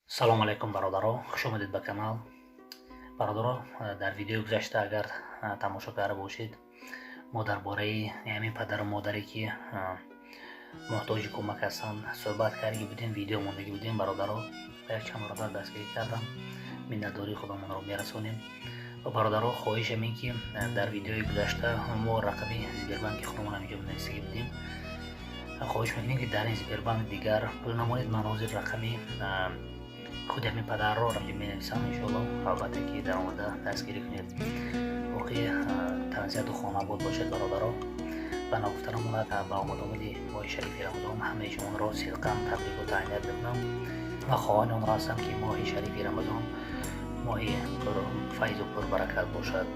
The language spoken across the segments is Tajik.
Салом алайкум, бародаро, хуш омадед ба канал. Бародаро, дар видеои гузашта агар тамошо карда бошед, мо дар бораи ҳамин падару модаре, ки муҳтоҷи кӯмак ҳастанд, суҳбат карда будем, видео мондагӣ будем. Бародаро, якчанд бародар дастгирӣ кардам, миннатдории худамонро мерасонем. Ва бародаро, хоҳиш ҳамин, ки дар видеои гузашта мо рақами Сбербанки худамон ҳаминҷо нависагӣ будем. Хоҳиш мекунем, ки дар ин Сбербанк дигар пул намонед. Ман ҳозир рақами худи ҳамин падарро менависам, иншоалло, албатта, ки дар омада дастгирӣ кунед. Боқӣ тансиҳату хонаобод бошед, бародаро. Ва ногуфта намонад, ба омадомади моҳи шарифи Рамазон ҳамаи шуморо сидқан табрику таҳният мекунам ва хоҳони онро ҳастам, ки моҳи шарифи Рамазон моҳи пурфайзу пурбаракат бошад.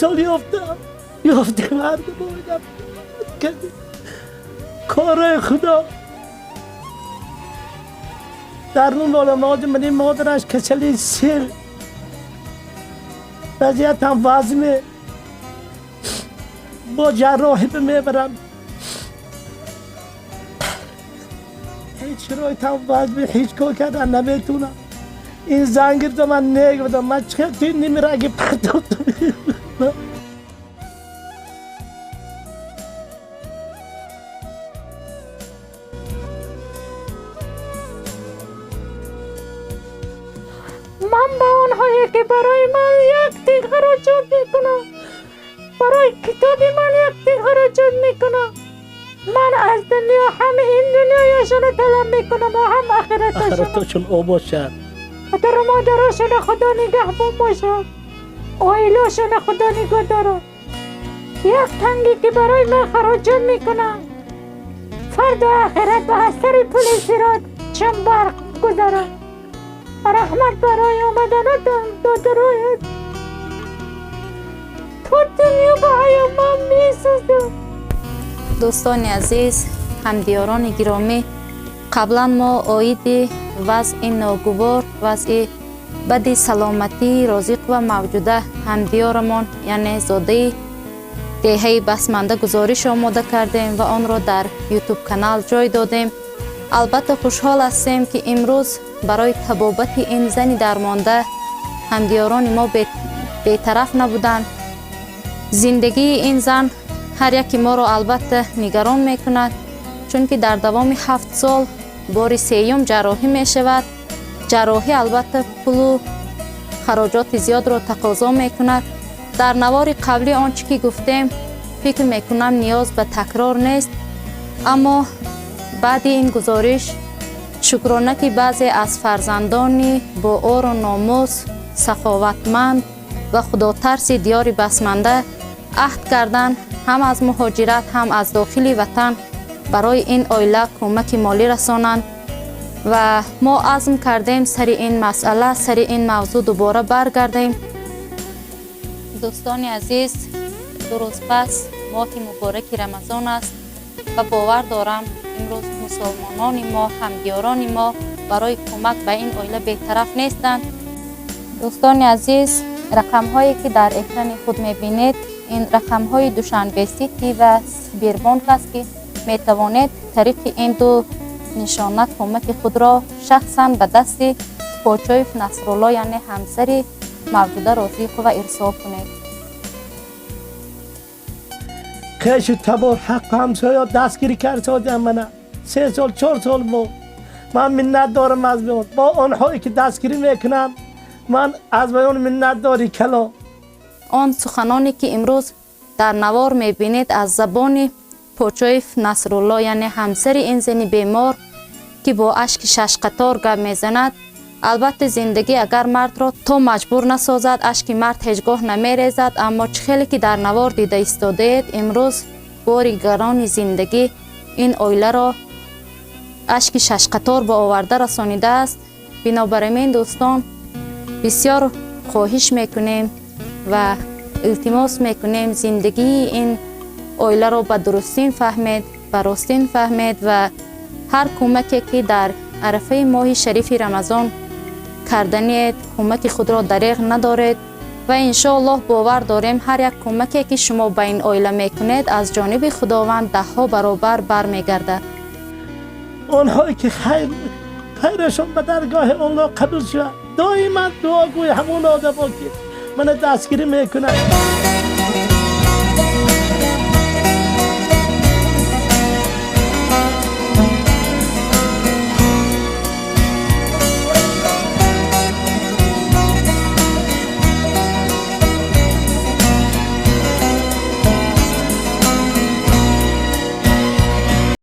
سال یافتم یافتم، هر دو بایدم کار خدا در نون بالا مادر من، مادرش کسلی سل، وضعیت هم وزمه، با جراحی به میبرم. هیچ رای هم وزمه، هیچ کار کردن نمیتونم. این زنگ گرفتم، من نگفتم من چه توی نمیره اگه پرتاب. من به آنهایی که برای من یک تین خراجات میکنم، برای کتاب من یک تین خراجات میکنم، من از دنیا هم این دنیایشان رو طلب میکنم و هم آخرتشان. آخرتشون او باشد. پدر و مادرشان خدا نگهبان باشد، عائله‌شان خدا نگاه دارد. یک تنگی که برای من خراجات میکنم، فردا آخرت به اثر پول صراط چون برق گذارد. رحمت برای آمدنتان دادرایت تا دنیا به من میسوزم. Дӯстони азиз, ҳамдиёрони гиромӣ, қаблан мо оиди вазъи ногувор, вазъи бади саломатии Розиқова Мавҷуда, ҳамдиёрамон, яъне зодаи деҳаи Басманда, гузориш омода кардем ва онро дар Ютуб канал ҷой додем. Албатта, хушҳол ҳастем, ки имрӯз барои табобати ин зани дармонда ҳамдиёрони мо бетараф набуданд. Зиндагии ин зан ҳар яки моро албатта нигарон мекунад, чунки дар давоми 7 сол бори сеюм ҷарроҳӣ мешавад. Ҷарроҳӣ албатта пулу хароҷоти зиёдро тақозо мекунад. Дар навори қаблӣ он чӣ ки гуфтем, фикр мекунам, ниёз ба такрор нест. Аммо баъди ин гузориш, шукрона, ки баъзе аз фарзандони бо ору номус, саховатманд ва худотарси диёри Басманда аҳд карданд, ҳам аз муҳоҷират, ҳам аз дохили ватан барои ин оила кӯмаки молӣ расонанд ва мо азм кардем, сари ин масъала, сари ин мавзӯъ дубора баргардем. Дӯстони азиз, 2 рӯз пас моҳи мубораки Рамазон аст ва бовар дорам, имрӯз мусулмонони мо, ҳамдиёрони мо барои кӯмак ба ин оила бетараф нестанд. Дӯстони азиз, рақамҳое ки дар экрани худ мебинед, ин рақамҳои Душанбе Сити ва Сбербонк аст, ки метавонед тариқи ин ду нишона кӯмаки худро шахсан ба дасти Почоев Насрулло, яъне ҳамсари Мавҷуда Розиқова, ирсол кунед. خیش تبار حق همسایه دستگیری کرد سادم منه 3 سال 4 سال بود. من منت دارم از بیان با آنهایی که دستگیری میکنن، من از بیان منت داری کلا. Он суханоне ки имрӯз дар навор мебинед, аз забони Почоев Насрулло, яъне ҳамсари ин зани бемор, ки бо ашки шашқатор гап мезанад. Албатта, зиндагӣ агар мардро то маҷбур насозад, ашки мард ҳеҷ гоҳ намерезад. Аммо чӣ хеле ки дар навор дида истодаед, имрӯз бори гарони зиндагӣ ин оиларо ашки шашқатор ба оварда расонидааст. Бинобар ин, дӯстон, бисёр хоҳиш мекунем ва илтимос мекунем, зиндагии ин оиларо ба дурустин фаҳмед, ба ростин фаҳмед ва ҳар кӯмаке ки дар арафаи моҳи шарифи Рамазон Карданиед, кӯмаки худро дареғ надоред ва иншоаллоҳ бовар дорем, ҳар як кӯмаке, ки шумо ба ин оила мекунед, аз ҷониби Худованд даҳҳо баробар бармегардад. Онҳое ки хайр хайрашон ба даргоҳи Аллоҳ қабул шавад, доимо дуогӯи ҳамон одамо, ки мана дастгирӣ мекунад.